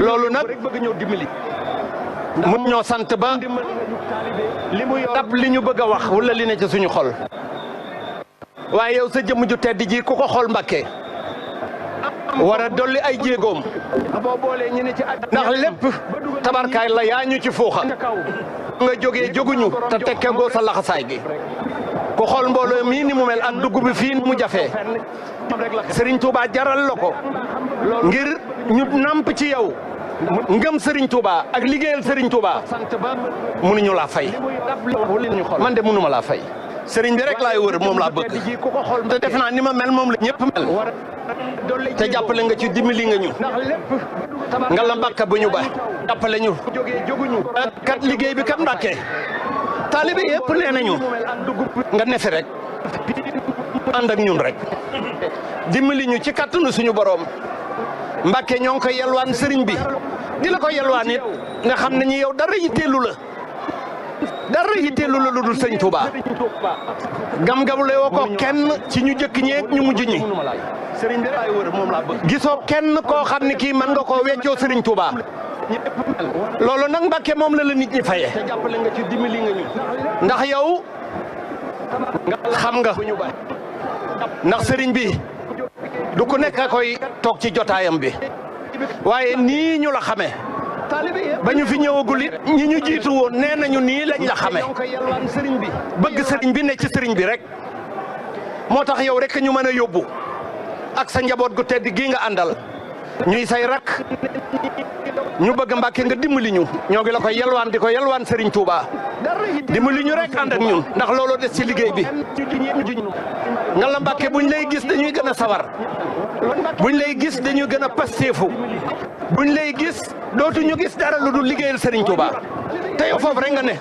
loolu nag mun ñoo sant ba dab li ñu bëgg a wax wala li ne ci suñu xol waaye yow sa jëmm ju tedd ji ku ko xool Mbàkke war a dolli ay jéegoom ndax lépp tabarkaay la yaa ñu ci fuuxa nga jógee jóguñu te tekkegoo sa laxasaay gi ku xool mbooloo mii ni mu mel ak dugg bi fii mu jafee Serigne Touba jaral la ko ngir ñu namp ci yow ngëm Serigne Touba ak liggéeyal Serigne Touba mënuñu laa fay man de mënuma laa fay Serigne bi rek laay wër moom laa bëgg te def naa ni ma mel moom la ñëpp mel te jàppale nga ci dimbali nga ñu nga la Mbàkke bu ñu ba jàppale ñu kat liggéey bi kat Mbàkke taalibe yëpp nee nañu nga nefi rek ànd ak ñun rek dimbali ñu ci kattanu suñu borom Mbàkke ñoo ngi koy yelwaan sëriñ bi di la ko yelwaan it nga xam ne ñi yow dara yitteelu la lu dul sëñ Touba gam-gamle woo ko kenn ci ñu jëkk ñeeg ñu mujj ñi gisoo kenn koo xam ne kii mën nga koo weccoo sëriñ Touba loolu nag Mbàkke moom la nit ñi faye ndax yow xam nga ndax sëriñ bi du ku nekk koy toog ci jotaayam bi waaye nii ñu la xamee ba ñu fi ñëwagul it ñi ñu jiitu woon nee nañu nii lañ la xamee bëgg sëriñ bi ne ci sëriñ bi rek moo tax yow rek ñu mën a yóbbu ak sa njaboot gu tedd gii nga àndal ñuy say rak ñu bëgg Mbàkke nga dimbali ñu ñoo ngi la koy yelwaan di ko yelwaan Serigne Touba dimbali ñu rek ànd ak ñun ndax looloo des ci liggéey bi nga la Mbàkke buñ lay gis dañuy gën a sawar buñ lay gis dañuy gën a pasteefu buñ lay gis dootuñu gis dara lu dul liggéeyal Serigne Touba te yow foofu rek nga ne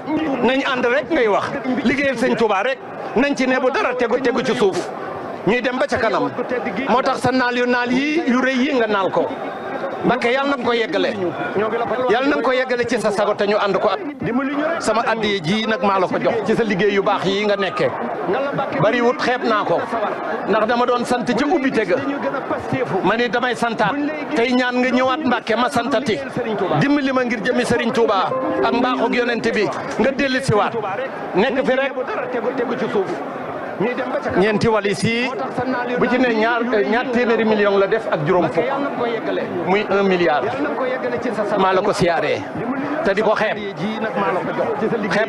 nañ ànd rek ngay wax liggéeyal Serigne Touba rek nañ ci ne bu dara tegu ci suuf ñuy dem ba ca kanam moo tax sa naal yi yu rëy yi nga naal ko Mbàkke yàlla na nga ko yeggale yàlla na nga ko yeggale ci sa sago te ñu ànd ko ak sama addiye ji nag maa la ko jox ci sa liggéey yu baax yi nga nekkee bari wut xeeb naa ko ndax dama doon sant ci ubbite ga ma ni damay santaat tey ñaan nga ñëwaat Mbàkke ma santati dimbali ma ngir jëmi Serigne Touba ak mbaaxug yonent bi nga delli si waat nekk fi rek ñeenti walis yi bu ci ne ñaar téeméeri million la def ak juróom fukk muy 1 milliard maa la ko siyaaree te di ko xeeb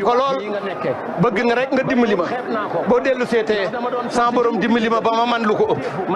ko lool bëgg nga rek nga dimbali ma boo dellu seetee sans borom dimbali ma ba ma man lu ko ëpp